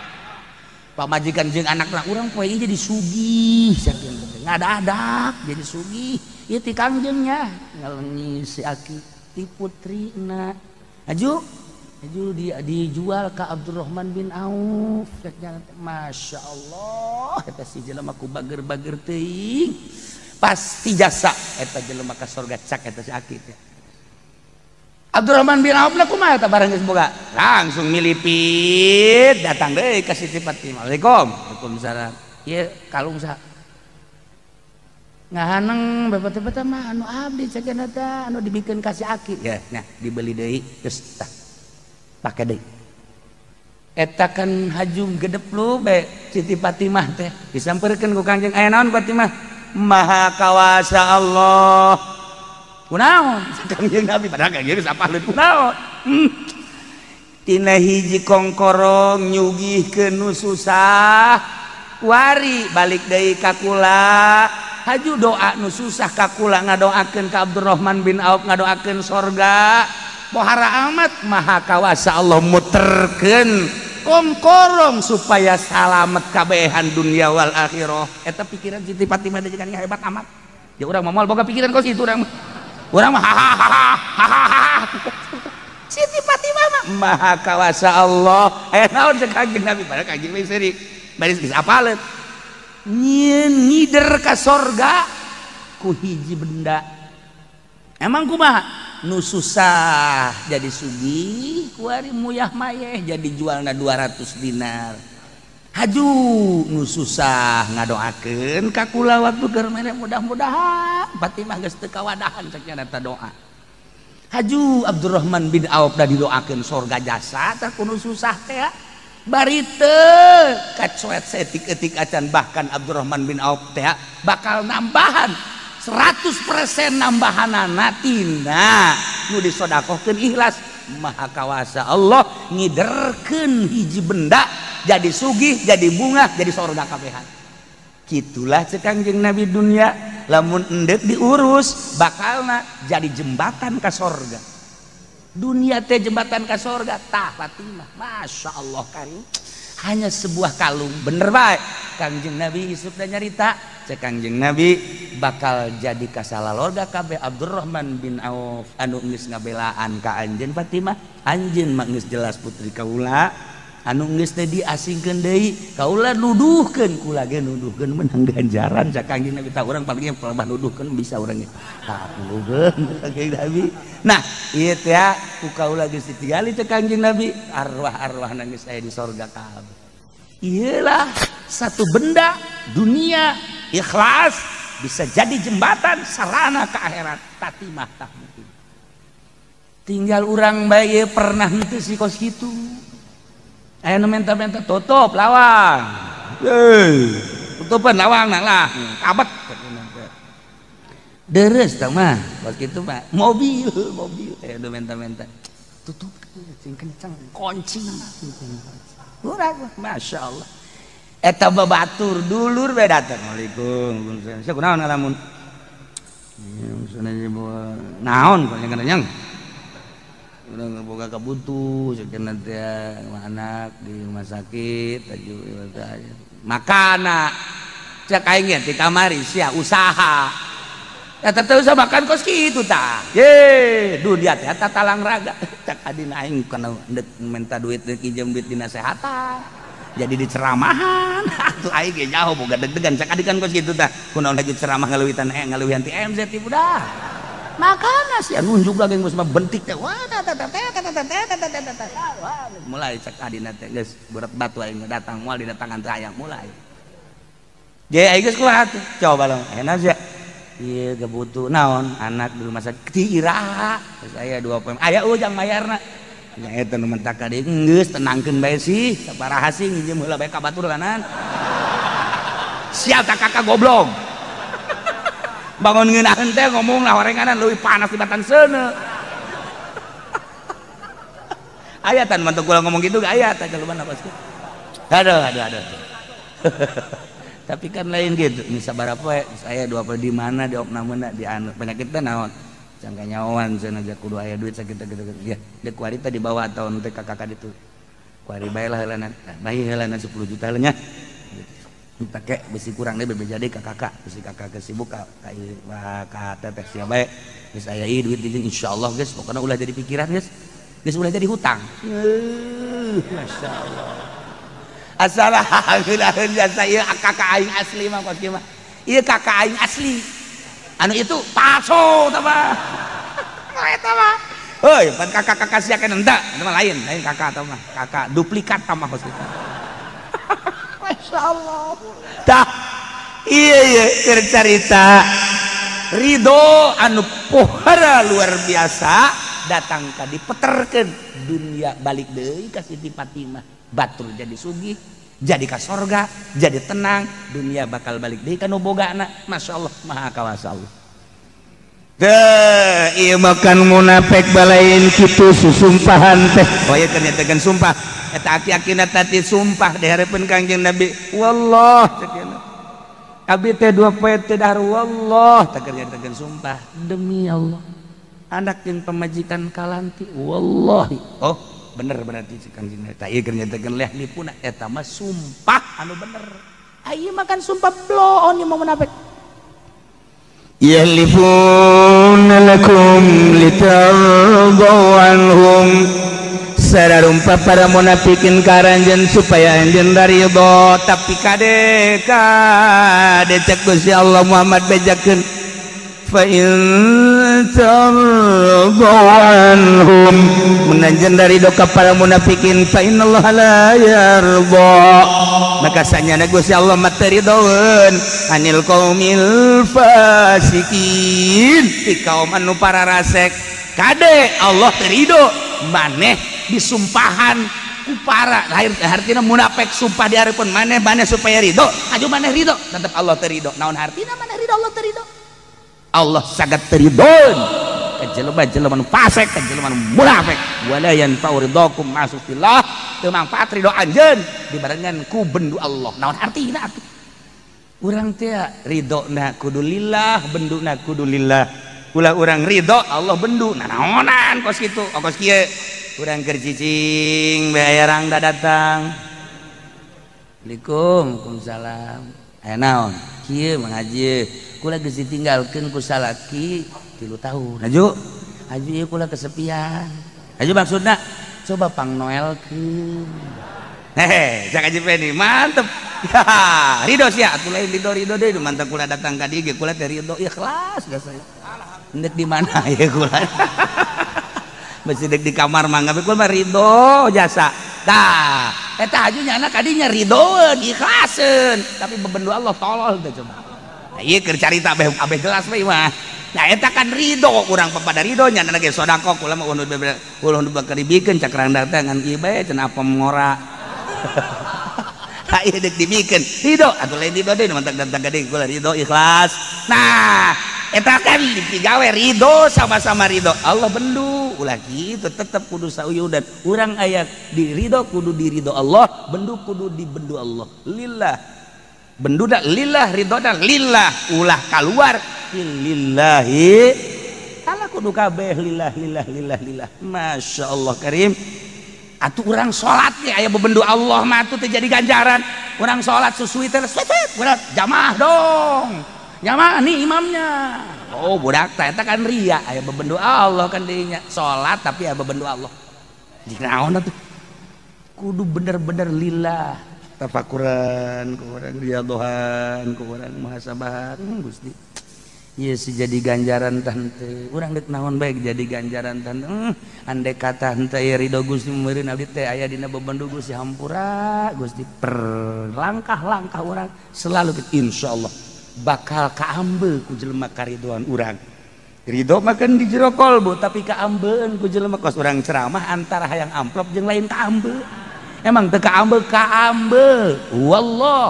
Pamajikan jeung anakna urang poe ieu jadi sugih sakieu ngadadak jadi sugih. Ieu ti kangjengnya ngalengi si aki ti putrina. Aju aju dijual ka Abdurrahman bin Auf. Masya Allah eta si jelema ku bager-bager teuing. Pasti jasa eta jelema ka sorga cak eta si aki teh. Abdurrahman bin Auf na kumaha eta barang geus boga? Langsung milipit datang deui ka Siti Fatimah. Assalamualaikum. Waalaikumsalam. Ieu kalung saha? Ngahaneng bebet-bebet mah anu abdi cek eta anu dibikeun ka si aki. Ya, nah dibeli deui geus tah. Pake deui. Eta kan haju gedep lu bae Siti Fatimah teh disampeurkeun ku Kangjeng. Aya naon Fatimah? Maha kawasa Allah. Kunaon? Kangjeng Nabi padahal Kangjeng geus apaleun kunaon. Tina hiji kongkorong nyugihkeun nu susah wari balik deui ka kula. Haju doa nu susah ka kula ngadoakeun ka Abdurrahman bin Auf ngadoakeun sorga. Pohara amat maha kawasa Allah muterkeun kongkorong supaya salamet kabehan dunia wal akhirah. Eta pikiran Siti Fatimah teh jeung hebat amat. Ya urang mah moal boga pikiran kos kitu urang mah. Urang mah hahaha. Siti Fatimah mah maha kawasa Allah. Aya naon cek Kangjeng Nabi padahal Kangjeng Nabi seuri. Bari geus apaleun. Nyieun ngider ka sorga ku hiji benda. Emang kumaha? Nu susah jadi sugih kuari muyah mayeh jadi jualna 200 dinar. Haju nu susah ngadoakeun ka kula waktu keur mere mudah-mudahan Fatimah geus teu kawadahan cek nya eta doa. Haju Abdurrahman bin Auf da didoakeun sorga jasa tah ku nu susah teh. Bari teu kacoet seetik-etik acan bahkan Abdurrahman bin Auf teh bakal nambahan 100% nambahanana tina nu disodakohkeun ikhlas. Maha kawasa Allah ngiderkeun hiji benda jadi sugih, jadi bunga, jadi sorga kabehan. Kitulah cek Kangjeng Nabi dunia lamun endek diurus bakalna jadi jembatan ka sorga. Dunia teh jembatan ka sorga. Tah Fatimah Masya Allah karim hanya sebuah kalung bener bae Kangjeng Nabi isuk da nyarita cek Kangjeng Nabi bakal jadi kasalalorga kabeh Abdurrahman bin Auf anu geus ngabelaan ka anjeun Fatimah. Anjeun mah geus jelas putri kaula anu geus teh diasingkeun deui kaula nuduhkeun kula ge nuduhkeun menang ganjaran cek Kangjeng Nabi. Tah urang paling pelebah nuduhkeun bisa urang ge tah nuduhkeun Kangjeng Nabi. Nah ieu teh ku kaula geus ditinggali cek Kangjeng Nabi arwah-arwahna geus aya di sorga kabeh. Iyalah satu benda dunia ikhlas Bisa jadi jembatan sarana ke akhirat tapi mah tak mungkin. Tinggal urang bae pernah henteu si kos kitu. Aya nu menta-menta tutup lawang. Heuh, tutupan lawang lah, kabet. Deres tah mah kos kitu mah mobil, mobil aya nu menta-menta. Tutup sing kenceng, kunci. Urang Masya Allah. Eta babatur dulur bae datang. Waalaikum salam. Sia kunaon ngalamun? Naon kok nyang? Urang boga kabutuh sakeuna teh anak di rumah sakit aju makana cek aing ge ti kamari sia usaha. Eta teh usah makan kos kitu tah. Ye, dunia teh eta talang raga. Cek adina aing kana deuk minta duit deuk injem duit dinasehatan. Jadi diceramahan atuh aing ge nyaho boga deg-degan cek adikan kos kitu tah kunaon lagi ceramah ngaluwitan ngaluwihan ti MZ ti budak makana sia nunjuk lagi geus mah bentik teh wah mulai cek adina teh geus berat batu aing datang moal didatangan teh hayang mulai je aing geus kumaha tuh coba lah enak sia ieu gebutuh naon anak di rumah sakit ti iraha geus aya 2 poe aya ujang mayarna nya eta nu mentak ka dieu geus tenangkeun bae sih sabaraha sih nginjem heula bae ka batur kanan sia ta kakak goblok bangun ngeunaheun teh ngomong lah horenganan leuwih panas tibatan seuneu aya tan mantuk kula ngomong kitu ge aya tah jaluman apa sih aduh aduh aduh tapi kan lain gitu ini sabaraha poe saya 2 poe di mana di opnamena di anu penyakit teh naon cangka nyawan cenah kudu aya duit sakitu kitu ya deuk kuari teh dibawa tahun teh ka kakak ditu kuari bae lah heulana bae heulana 10 juta heula nya pake besi kurang deh bebeja deui ka kakak besi kakak geus sibuk ka ka teteh sia bae geus aya ieu duit jeung insyaallah geus pokona ulah jadi pikiran geus geus ulah jadi hutang masyaallah asalahullahi jasa ieu kakak aing asli mah kos kieu mah ieu kakak aing asli anu itu palsu tah mah eta mah heuy pan kakak-kakak sia kana henteu eta mah lain lain kakak tah mah kakak duplikat tah mah kos kitu masyaallah tah iya iya keur carita ridho anu pohara luar biasa datang ka dipeterkeun dunia balik deui ka Siti Fatimah batur jadi sugih jadi ka sorga jadi tenang dunia bakal balik deui ka nu bogana masyaallah maha kawasa Allah teh ieu makan munafik balain kitu susumpahan teh oh ieu keur nyatakeun sumpah eta aki-akina tadi sumpah di hareupeun Kangjeng Nabi wallah cek abi teh 2 poe teh dahar wallah teh keur nyatakeun sumpah demi Allah anak jeung pamajikan kalanti wallahi oh bener berarti si Kangjeng Nabi tah ieu keur nyatakeun leh lipuna eta mah sumpah anu bener ieu makan sumpah bloon ieu mah munafik yahlifuna lakum litardau anhum sararumpa para munafikin karanjeun supaya anjeun ridho tapi kade kade cek Gusti Allah Muhammad bejakeun fa in tardau anhum mun anjeun ridho ka para munafikin fa innallaha la yarda maka sanyana Gusti Allah mah teu ridhoeun anil qaumil fasikin ti kaum anu para rasek kade Allah teu ridho maneh disumpahan ku para lahir hartina munafik sumpah di hareupeun maneh maneh supaya ridho aju maneh ridho tetep Allah teu ridho naon hartina maneh ridho Allah teu ridho Allah sangat ridhoeun ka jelema-jelema nu fasik ka jelema nu munafik wala yanfa'u ridhakum ma'asutillah teu mangfaat ridho anjeun dibarengan ku bendu Allah naon hartina atuh urang teh ridhona kudu lillah benduna kudu lillah ulah urang ridho Allah bendu nah naonan kos kitu oh kos kieu urang keur cicing bae aya rangda datang Assalamualaikum waalaikumsalam aya naon kieu Mang Haji kula geus ditinggalkeun ku salaki 3 tahun aju aju ieu kula kesepian aju maksudna coba pang noelkeun hehe cak Haji Peni mantep ya ridho sia atuh lain ridho ridho deui mantep kula datang ka dieu ge kula teh ridho ikhlas jasa ndek di mana ya kula masih dek di kamar mangga kula mah ridho jasa tah eta aju nyana kadinya ridhoeun ikhlaseun tapi bebendu Allah tolol teh coba Ieu keur carita abeh jelas we mah. Nah eta kan ridho urang pada ridho nya ge sedekah kula mah ulah nu bakal dibikeun cakrang datang ngan ieu bae cenah apem ngora. Ha ieu deuk dibikeun ridho atuh lain ridho deui mantak datang gede kula ridho ikhlas. Nah eta kan dipigawe ridho sama-sama ridho Allah bendu ulah kitu tetep kudu sauyudan urang aya di ridho kudu di ridho Allah bendu kudu di bendu Allah lillah bendu da lillah ridho da lillah ulah kaluar lillahi ala kudu kabeh lillah lillah lillah lillah. Masya Allah karim. Atuh urang salat ge aya bebendu Allah mah atuh teu jadi ganjaran urang salat susui teh budak jamaah dong jamaah nih imamnya. Oh budak teh eta kan ria aya bebendu Allah kan dinya salat tapi aya bebendu Allah di naon atuh kudu bener-bener lillah tafakuran ku urang riyadhohan ku urang muhasabahan Gusti ieu si jadi ganjaran tante urang deuk naon bae jadi ganjaran tante andai kata henteu aya ridho Gusti meureun abdi teh aya dina bebendu Gusti hampura Gusti per langkah-langkah urang selalu insyaallah bakal kaambe ku jelema karidoan urang. Ridho mah kan di jero kolbu tapi kaambeun ku jelema kos urang ceramah antara hayang amplop jeung lain kaambe. Emang teu kaambe kaambe wallah.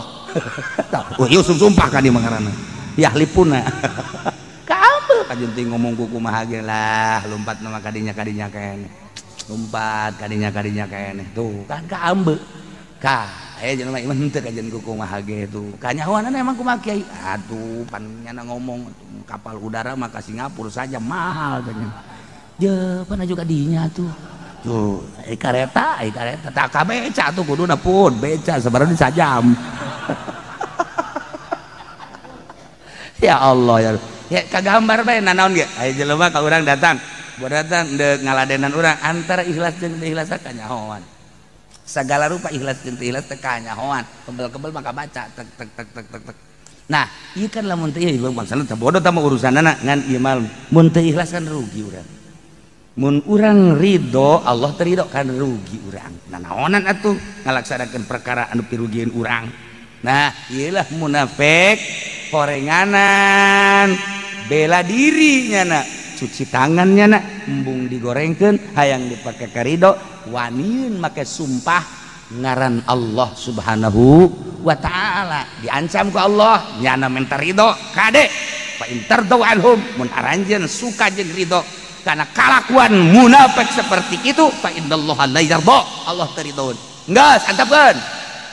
Oh ieu sumpah ka dieu mah ngaranna. Yahlipuna. Kaambe kajeun teh ngomong ku kumaha ge lah lompat mah kadinya-kadinya keneh. Lompat kadinya-kadinya keneh. Tuh kan kaambe. Ka aya jelema ieu mah henteu kajeun ku kumaha ge tuh. Kanyahoanana emang kumaha kiai? Aduh pan nyana ngomong kapal udara mah ka Singapura saja mahal tanya. Je pan aju ka dinya tuh. Tuh, ai kareta tak ka beca tuh kuduna pun beca sabarana sajam. Ya Allah ya. Ya kagambar bae nanaon ge. Aya jelema ka urang datang, buat datang deuk ngaladenan urang antara ikhlas jeung teu ikhlas kanyahoan. Segala rupa ikhlas jeung teu ikhlas teh kanyahoan. Kebel-kebel maka baca tek tek tek tek tek tek. Nah, ieu kan lamun teu ieu bangsana teh bodoh tah mah urusanana ngan ieu mah mun teu ikhlas kan rugi urang. Mun urang ridho Allah teu ridho kan rugi urang. Nah naonan atuh ngalaksanakeun perkara anu pirugieun urang. Nah, ieulah munafik horenganan bela diri nyana cuci tangan nyana embung digorengkeun hayang dipake karido waniun make sumpah ngaran Allah Subhanahu wa taala diancam ku Allah nyana minta ridho kade fa in tardau anhum mun aranjeun suka jeung ridho karena kalakuan munafik seperti itu fa innallaha la yarda Allah teu ridhoeun geus antepkeun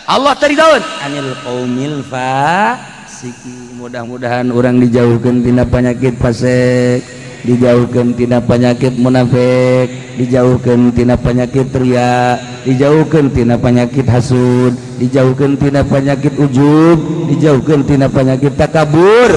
Allah teu ridhoeun anil qaumil fasiki. Mudah-mudahan orang dijauhkan tina penyakit fasik, dijauhkan tina penyakit munafik, dijauhkan tina penyakit riya, dijauhkan tina penyakit hasud, dijauhkan tina penyakit ujub, dijauhkan tina penyakit takabur.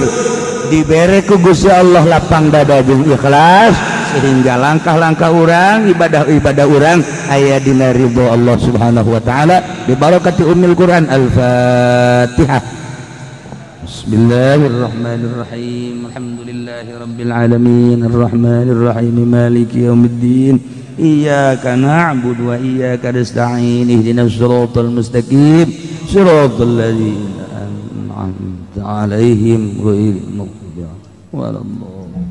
Dibere ku Gusti Allah lapang dada jeung ikhlas sehingga langkah-langkah urang, ibadah-ibadah urang aya dina ridho Allah Subhanahu wa taala. Bi barakati ummil Quran. Al-Fatihah. Bismillahirrahmanirrahim. Alhamdulillahirabbil alamin arrahmanirrahim maliki yaumiddin. Iyyaka na'budu wa iyyaka nasta'in ihdinas siratal mustaqim siratal ladzina an'amta 'alaihim ghairil maghdubi 'alaihim waladdallin.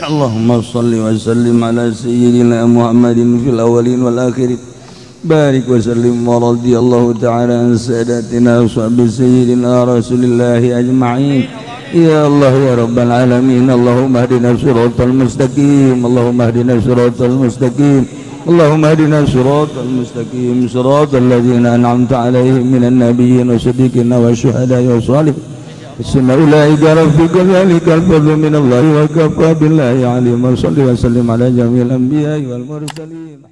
Allahumma shalli wa sallim ala sayyidina Muhammadin fil awwalin wal akhirin. Barik wa sallim wa radiyallahu ta'ala an sadatina wa sahbi sayyidina Rasulillahi ajma'in. Ya Allah ya Rabbal alamin. Allahumma hdina siratal mustaqim. Allahumma hdina siratal mustaqim. Allahumma hdina siratal mustaqim siratal ladzina an'amta 'alaihim minan nabiyyin wasiddiqin wasyuhada'i wassalihin. Bismillah ulaika rafiqul zalikal fadlu minallahi wa kafa billahi alim. Wa salli wa sallim ala jami'il anbiya'i wal mursalin.